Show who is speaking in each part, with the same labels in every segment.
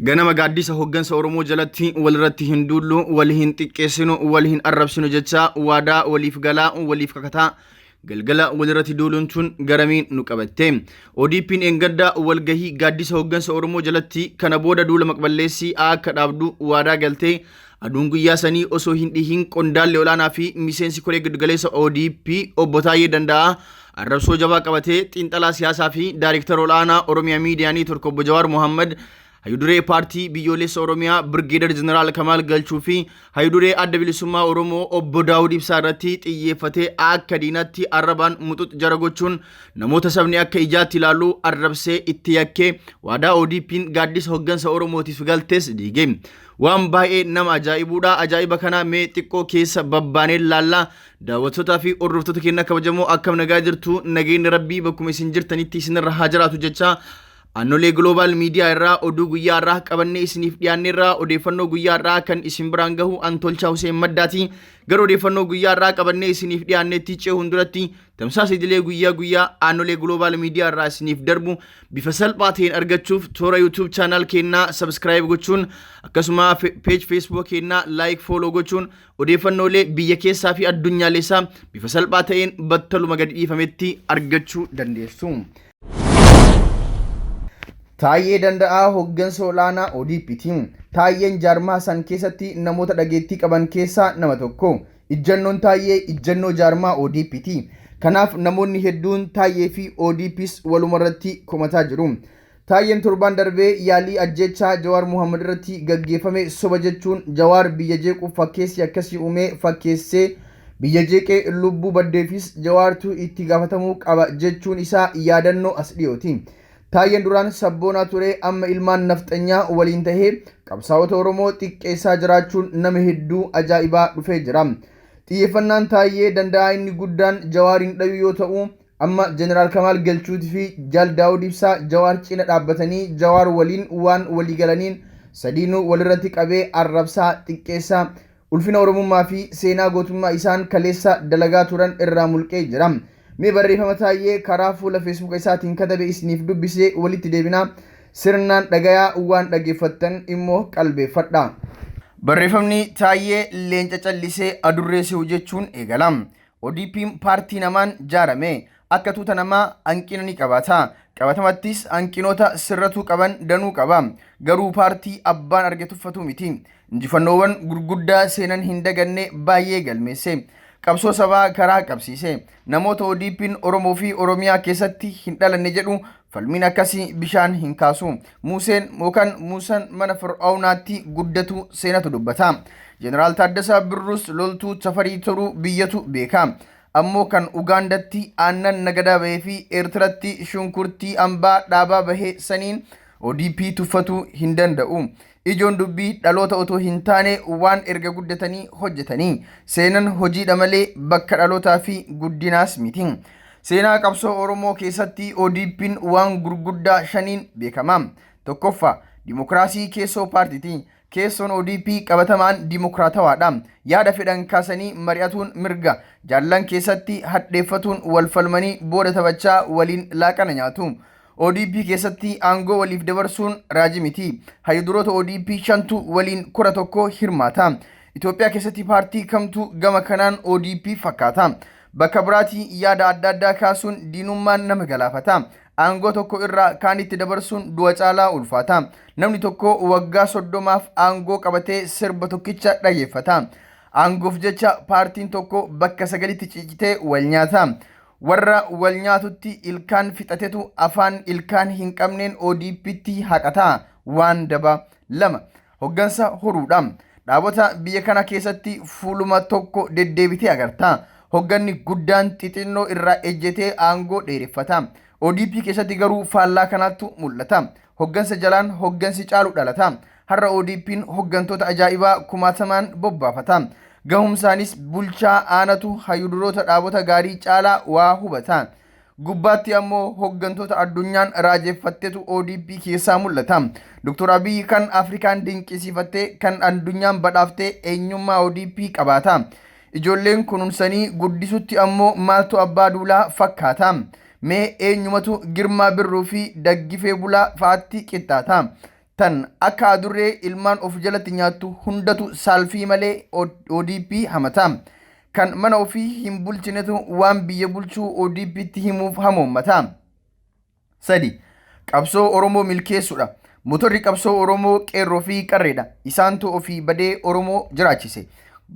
Speaker 1: Ganama gaaddisa hoggansa Oromoo jalatti walirratti hin duullu, wal hin xiqqeessinu, wal hin arrabsinu jechaa waadaa waliif galaa, waliif kakataa galgala walirratti duuluun tun garamiin nu qabatte. ODP'n eengadda walgahii gaaddisa hoggansa Oromoo jalatti kana booda duula maqballeessii akka dhaabdu waadaa galtee aduun guyyaa sanii osoo hin dhihin qondaalli olaanaa fi miseensi koree giddugaleessa ODP obbo Taayyee Danda'aa arrabsoo jabaa qabatee xiinxalaa siyaasaa fi daayirektara olaanaa Oromiyaa Miidiyaa Neetwork obbo Jawaar Mohammad Hayuduree Paartii Biyyoolessa Oromiyaa Birgeedar Jeneraal Kamaal Galchuu fi Hayuduree Adda Bilisummaa Oromoo obbo Daawud Ibsaa irratti xiyyeeffatee akka diinatti arrabaan muxux jara gochuun namoota sabni akka ijaatti ilaalu arrabsee itti yakkee waadaa ODP'n gaaddisa hoggansa Oromootiif galtes diige. Waan baay'ee nama ajaa'ibuudha. Ajaa'iba kana mee xiqqoo keessa babbaanee laallaa. Daawwattootaa fi hordoftoota keenya kabajamoo akkam nagaa jirtu nageenyi rabbii bakkuma isin jirtanitti isinirra haa jiraatu jecha Annolee Global Media irraa oduu guyyaa har'aa qabannee isiniif dhiyaanneerra odeeffannoo guyyaa har'aa kan isin biraan gahu an Tolchaa Huseen Maddaati. Gara odeeffannoo guyyaa har'aa qabannee isiniif dhiyaanneetti ce'uun duratti tamsaasa idilee guyyaa guyyaa Annolee Global Media irraa isiniif darbu bifa salphaa ta'een argachuuf toora YouTube channel keenyaa subscribe gochuun akkasuma page Facebook keenyaa like follow gochuun odeeffannoolee biyya keessaa fi addunyaalessaa bifa salphaa ta'een battaluma gadi dhiifametti argachuu dandeessu. Taayyee Danda'aa hoggansa olaanaa ODPti. Taayyeen jaarmaa san keessatti namoota dhageettii qaban keessaa nama tokko. Ijjannoon Taayyee ijjannoo jaarmaa ODPti. Kanaaf namoonni hedduun Taayyee fi ODPs walumarratti komataa jiru. Taayyeen torbaan darbee yaalii ajjeechaa Jawaar Mohammad irratti gaggeeffame soba jechuun Jawaar biyya jeequuf fakkeessii akkasii uumee fakkeessee biyya jeeqee lubbuu baddeefis Jawaartu itti gaafatamuu qaba jechuun isaa yaadannoo as dhiyooti. Taayyeen duraan sabboonaa ture amma ilmaan nafxanyaa waliin tahee qabsaa'ota Oromoo xiqqeessaa jiraachuun nama hedduu ajaa'ibaa dhufee jira. Xiyyeeffannaan Taayyee danda'aa inni guddaan Jawaariin dhayuu yoo ta'u, Amma Jeneraal Kamaal Galchuuti fi Jaal Daawud Ibsaa Jawaar cina dhaabbatanii Jawaar waliin waan walii galaniin sadiinuu walirratti qabee arrabsaa, xiqqeessaa, ulfina Oromummaa fi seenaa gootummaa isaan kaleessa dalagaa turan irraa mulqee jira. Mee barreeffama Taayyee karaa fuula Feesbuuka isaatiin katabe isiniif dubbisee walitti deebinaa. Sirnaan dhagayaa waan dhageeffattan immoo qalbeeffadhaa. Barreeffamni Taayyee leenca callisee adurree se'u jechuun eegala. ODPn paartii namaan jaarame. Akka tuuta namaa hanqina ni qabaata. Qabatamattis hanqinoota sirratuu qaban danuu qaba. Garuu paartii abbaan arge tuffatu miti. Injifannoowwan gurguddaa seenan hin daganne baay'ee galmeesse. Qabsoo sabaa karaa qabsiise. Namoota ODPn Oromoo fi Oromiyaa keessatti hin dhalanne jedhu falmiin akkasii bishaan hin kaasu. Muuseen yookaan Muusan mana Fir'aawnaatti guddatu seenatu dubbata. Jeneraal Taaddasaa Birruus loltuu Tafarii Toruu biyyatu beeka. Ammoo kan Ugaandatti aannan nagadaa bahee fi Eertiratti shunkurtii ambaa dhaabaa bahee saniin ODP tuffatuu hin danda'u. Ijoon dubbii dhaloota otoo hin taane waan erga guddatanii hojjetanii. Seenan hojiidha malee bakka dhalootaa fi guddinaas miti. Seenaa qabsoo Oromoo keessatti ODP'n waan gurguddaa shaniin beekama. Tokkoffaa, dimokiraasii keessoo paartiiti. Keessoon ODP qabatamaan dimokiraatawaadha. Yaada fedhan kaasanii mari'atuun mirga. Jaallan keessatti hadheeffatuun wal falmanii booda taphachaa waliin laaqana nyaatu. ODP keessatti aangoo waliif dabarsuun raajii miti. Hayyu-duroota ODP shantu waliin kora tokko hirmaata. Itoophiyaa keessatti paartii kamtu gama kanaan ODP fakkaata? Bakka biraatii yaada adda addaa kaasuun diinummaan nama galaafata. Aangoo tokko irraa kaanitti dabarsuun du'a caalaa ulfaata. Namni tokko waggaa 30f aangoo qabatee sirba tokkicha dhageeffata. Aangoof jecha paartiin tokko bakka sagalitti ciccitee wal nyaata. Warra wal nyaatutti ilkaan fixatetu afaan ilkaan hin qabneen ODPtti haqata. Waan daba. 2. Hoggansa horuudha. Dhaabota biyya kana keessatti fuuluma tokko deddeebitee agarta. Hogganni guddaan xixinnoo irraa ejjetee aangoo dheereffata. ODP keessatti garuu faallaa kanaatu mul'ata. Hoggansa jalaan hoggansi caalu dhalata. Har'a ODPn hoggantoota ajaa'ibaa kumaatamaan bobbaafata. Gahumsaanis bulchaa aanatu hayyuduroota dhaabota gaarii caalaa waa hubata. Gubbaatti ammoo hoggantoota addunyaan raajeffattetu ODP keessaa mul'ata. Dr. Abiyyi kan Afrikaan dinqisiifattee kan addunyaan badhaaftee eenyummaa ODP qabaata. Ijoolleen kunuunsanii guddisutti ammoo maaltu abbaa duulaa fakkaata? Mee eenyumatu Girmaa Birruu fi Daggifee Bulaa fa'aatti qixxaata? Tan akka adurree ilmaan of jalatti nyaattu hundatu saalfii malee ODP hamata. Kan mana ofii hin bulchinetu waan biyya bulchuu ODPtti himuuf hamoommata. 3. Qabsoo Oromoo milkeessuudha. Motorri qabsoo Oromoo qeerroo fi qarreedha. Isaantu ofii badee Oromoo jiraachise.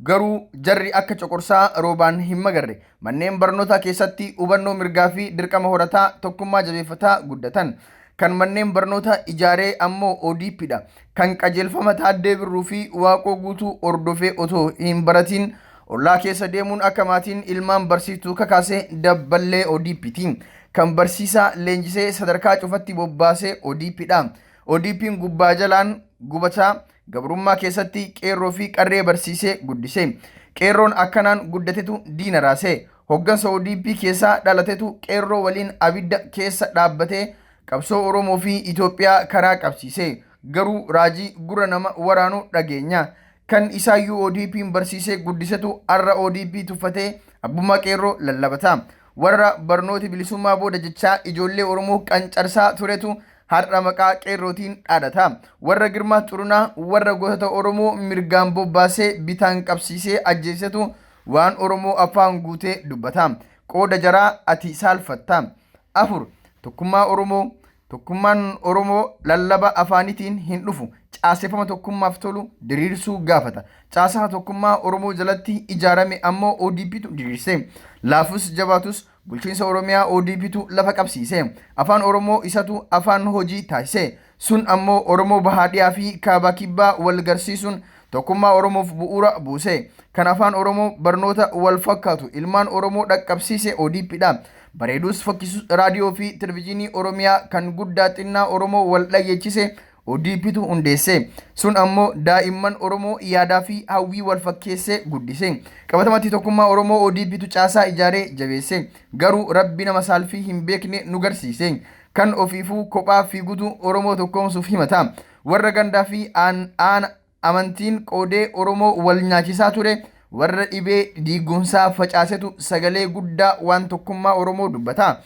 Speaker 1: Garuu jarri akka coqorsaa roobaan hin magarre. Manneen barnootaa keessatti hubannoo mirgaa fi dirqama horataa tokkummaa jabeeffataa guddatan. Kan manneen barnootaa ijaaree ammoo ODP dha. Kan qajeelfama Taaddee Birruu fi Waaqoo Guutuu hordofee otoo hin baratiin ollaa keessa deemuun akka maatiin ilmaan barsiiftu kakaase dabballee ODP ti. Kan barsiisaa leenjisee sadarkaa cufatti bobbaase ODP dha. ODPn gubbaa jalaan gubataa gabrummaa keessatti qeerroo fi qarree barsiisee guddise. Qeerroon akkanaan guddatetu diina raase. Hoggansa ODP keessaa dhalatetu qeerroo waliin abidda keessa dhaabbatee qabsoo Oromoo fi Itoophiyaa karaa qabsiise. Garuu raajii gurra nama waraanu dhageenya. Kan isaayyuu ODPn barsiisee guddisetu har'a ODP tuffatee abbummaa qeerroo lallabata. Warra barnooti bilisummaa booda jechaa ijoollee Oromoo qancarsaa turetu har'a maqaa qeerrootiin dhaadata. Warra Girmaa Xurunaa warra gootota Oromoo mirgaan bobbaasee bitaan qabsiisee ajjeesetu waan Oromoo afaan guutee dubbata. Qooda jaraa ati saalfatta. 4. Tokkummaa Oromoo Tokkummaan Oromoo lallaba afaanitiin hin dhufu. Caaseffama tokkummaaf tolu diriirsuu gaafata. Caasaa tokkummaa Oromoo jalatti ijaarame ammoo ODPtu diriirse. Laafus jabaatus bulchiinsa Oromiyaa ODPtu lafa qabsiise. Afaan Oromoo isatu afaan hojii taasise. Sun ammoo Oromoo bahaa dhiyaa fi kaabaa kibbaa wal garsiisuun tokkummaa Oromoof bu'uura buuse. Kan afaan Oromoo barnoota wal fakkaatu ilmaan Oromoo dhaqqabsiise ODP dha. Bareedus fokkisus raadiyoo fi televizyiinii Oromiyaa kan guddaa xinnaa Oromoo wal dhageechise ODPtu hundeesse. Sun ammoo daa'imman Oromoo yaadaa fi hawwii wal fakkeessee guddise. Qabatamatti tokkummaa Oromoo ODPtu caasaa ijaaree jabeesse. Garuu Rabbi nama saalfii hin beekne nu garsiise. Kan ofiifuu kophaa fiigutu Oromoo tokkoomsuuf himata. Warra gandaa fi aana amantiin qoodee Oromoo wal nyaachisaa ture, warra dhibee diigumsaa facaasetu sagalee guddaa waan tokkummaa Oromoo dubbata.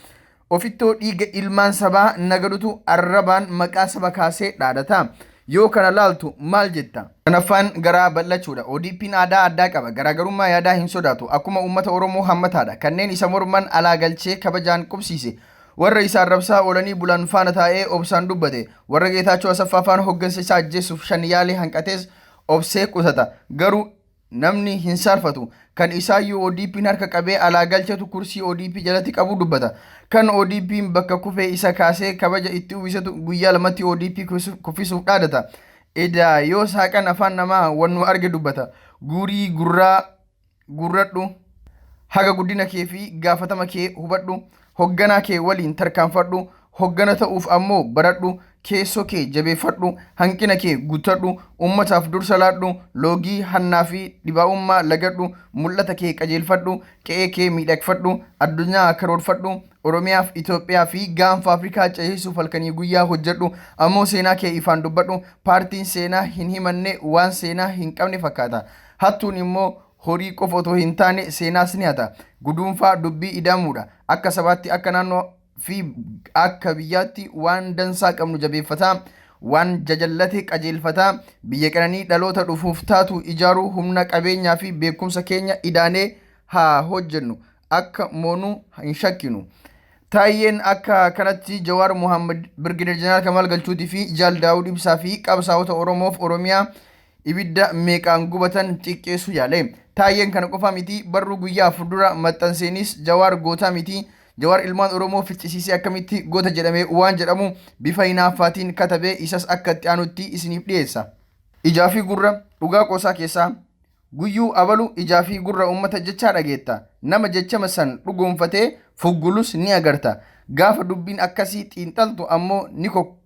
Speaker 1: Ofittoo dhiiga ilmaan sabaa nagadutu arrabaan maqaa saba kaasee dhaadata. Yoo kana laaltu maal jetta? Shanaffaan garaa bal'achuudha. ODPn aadaa addaa qaba. Garaagarummaa yaadaa hin sodaatu. Akkuma uummata Oromoo hammataadha. Kanneen isa morman alaa galchee kabajaan qubsiise. Warra isa arrabsaa oolanii bulan faana taa'ee obsaan dubbate. Warra Geetaachoo Asaffaa faana hoggansa isaa ajjeesuuf shan yaale hanqates obsee qusata. Garuu namni hin saalfatu. Kan isaayyuu ODPn harka qabee alaa galchetu kursii ODP jalatti qabu dubbata. Kan ODPn bakka kufee isa kaasee kabaja itti uwwisetu guyyaa lamatti ODP kuffisuuf dhaadata. Edaa yoo saaqan afaan namaa wannuma arge dubbata. Guurii gurraa guurradhu. Haga guddina kee fi gaafatama kee hubadhu. Hogganaa kee waliin tarkaanfadhu. Hoggana ta'uuf ammoo baradhu. Keessoo kee jabeeffadhu. Hanqina kee guuttadhu. Ummataaf dursa laadhu. Loogii, hannaa fi dhibaa'ummaa lagadhu. Mul'ata kee qajeelfadhu. Qe'ee kee miidhagfadhu. Addunyaa karoorfadhu. Oromiyaaf, Itoophiyaa fi Gaanfa Afrikaa ceesisuuf halkanii guyyaa hojjedhu. Ammoo seenaa kee ifaan dubbadhu. Paartiin seenaa hin himanne waan seenaa hin qabne fakkaata. Hattuun immoo horii qofa otoo hin taane seenaas ni hata. Guduunfaa dubbii ida'amuudha. Akka sabaatti, akka naannoo fi akka biyyaatti waan dansaa qabnu jabeeffataa, waan jajallate qajeelfataa, biyya qananii dhaloota dhufuuf taatu ijaaruu humna, qabeenyaa fi beekumsa keenya idaanee haa hojjennu. Akka moonu hin shakkinu. Taayyeen akka kanatti Jawaar Mohaammed, Birgeeder Jeneraal Kamaal Galchuutii fi Jaal Daawud Ibsaa fi qabsaa'ota Oromoof Oromiyaa ibidda meeqaan gubatan xiqqeessuu yaale. Taayyeen kana qofaa miti barruu guyyaa afur dura maxxanseenis Jawaar gootaa miti Jawaar ilmaan Oromoo ficcisiisee akkamitti goota jedhame waan jedhamu bifa hinaaffaatiin katabee isas akka itti aanutti isiniif dhiyeessa. Ijaa fi gurra dhugaa qoosaa keessaa Guyyuu abalu ijaa fi gurra ummata jechaa dhageetta. Nama jechama san dhugoomfatee fuggulus ni agarta. Gaafa dubbiin akkasii xiinxaltu ammoo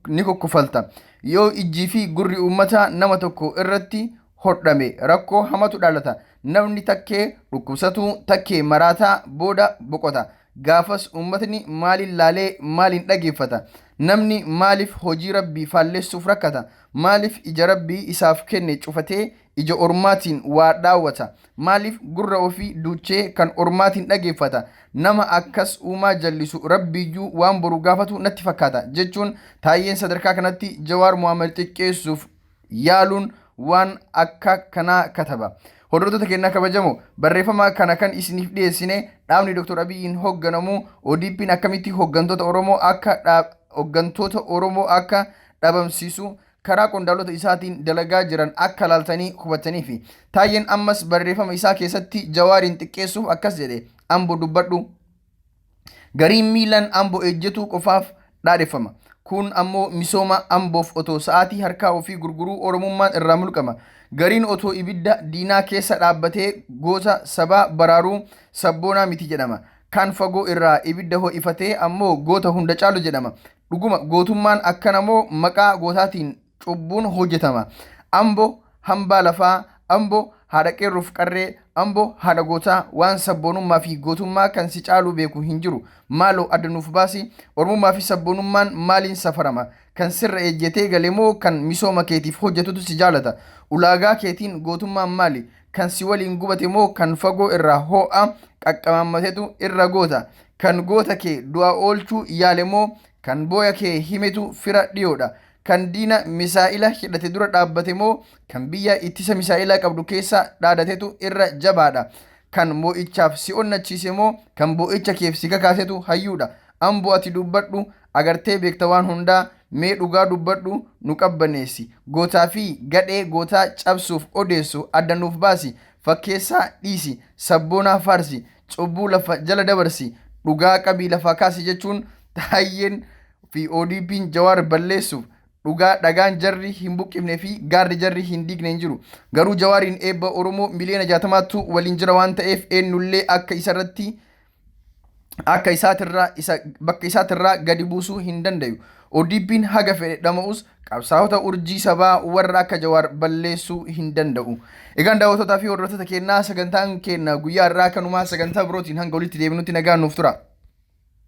Speaker 1: ni kokkofalta. Yoo ijjii fi gurri ummataa nama tokko irratti hodhame rakkoo hamatu dhalata. Namni takkee dhukkubsatuu, takkee maraataa booda boqota. Gaafas uummatni maaliin laalee maaliin dhageeffata? Namni maaliif hojii Rabbii faallessuuf rakkata? Maaliif ija Rabbii isaaf kenne cufatee ija ormaatiin waa dhaawwata? Maaliif gurra ofii duuchee kan ormaatiin dhageeffata? Nama akkas uumaa jallisu Rabbiyyuu waan boru gaafatu natti fakkaata jechuun Taayyeen sadarkaa kanatti Jawaar Mohaammed xiqqeessuuf yaaluun waan akka kanaa kataba. Hordoftoota keenyaa kabajamoo, barreeffama kana kan isiniif dhiyeessine dhaabni Dr. Abiyyiin hoogganamu ODP'n akkamitti hoggantoota Oromoo akka dhabamsiisu karaa qondaalota isaatiin dalagaa jiran akka laaltanii hubattaniifi. Taayyeen ammas barreeffama isaa keessatti Jawaariin xiqqeessuuf akkas jedhe: Ambo dubbadhu. Gariin miilaan Ambo ejjetuu qofaaf dhaadheffama. Kun ammoo misooma Amboof otoo sa'aatii harkaa ofii gurguruu Oromummaan irraa mulqama. Gariin otoo ibidda diinaa keessa dhaabbatee goota sabaa baraaruu sabboonaa miti jedhama. Kan fagoo irraa ibidda ho'ifatee ammoo goota hunda caalu jedhama. Dhuguma gootummaan akkana moo maqaa gootaatiin cubbuun hojjetama? Ambo hambaa lafaa, Ambo haadha qeerroof qarree, Ambo haadha gootaa, waan sabboonummaa fi gootummaa kan si caaluu beeku hin jiru. Maaloo adda nuuf baasi. Oromummaa fi sabboonummaan maaliin safarama? Kan sirra ejjetee gale moo kan misooma keetiif hojjetutu si jaalata? Ulaagaa keetiin gootummaan maali? Kan si waliin gubate moo kan fagoo irraa ho'a qaqqabaammatetu irra goota? Kan goota kee du'a oolchuu yaale moo kan booya kee himetu fira dhiyoodha? Kan diina misaa'ila hidhate dura dhaabbate moo kan biyya ittisa misaa'ilaa qabdu keessa dhaadatetu irra jabaadha? Kan moo'ichaaf si onnachiise moo kan boo'icha keef si kakaasetu hayyuudha? Ambo ati dubbadhu, agartee beekta waan hundaa, mee dhugaa dubbadhu nu qabbaneessi. Gootaa fi gadhee gootaa cabsuuf odeessu adda nuuf baasi. Fakkeessaa dhiisi, sabboonaa faarsi, cubbuu lafa jala dabarsi, dhugaa qabii lafaa kaasi jechuun Taayyeen fi ODP'n Jawaar balleessuuf dhugaa dhagaan jarri hin buqqifne fi gaarri jarri hin diigne hin jiru. Garuu Jawaariin eebba Oromoo miliyoona 60tu waliin jira waan ta'eef eenyullee akka isarratti akka isaatirraa isa bakka isaatirraa gadi buusuu hin dandayu. ODP'n haga fedhe dhama'us qabsaa'ota urjii sabaa warra akka Jawaar balleessuu hin danda'u. Egaan daawwattootaa fi hordoftoota keenyaa, sagantaan keenya guyyaa irraa kanumaa. Sagantaa birootiin hanga walitti deebinutti nagaan nuuf tura.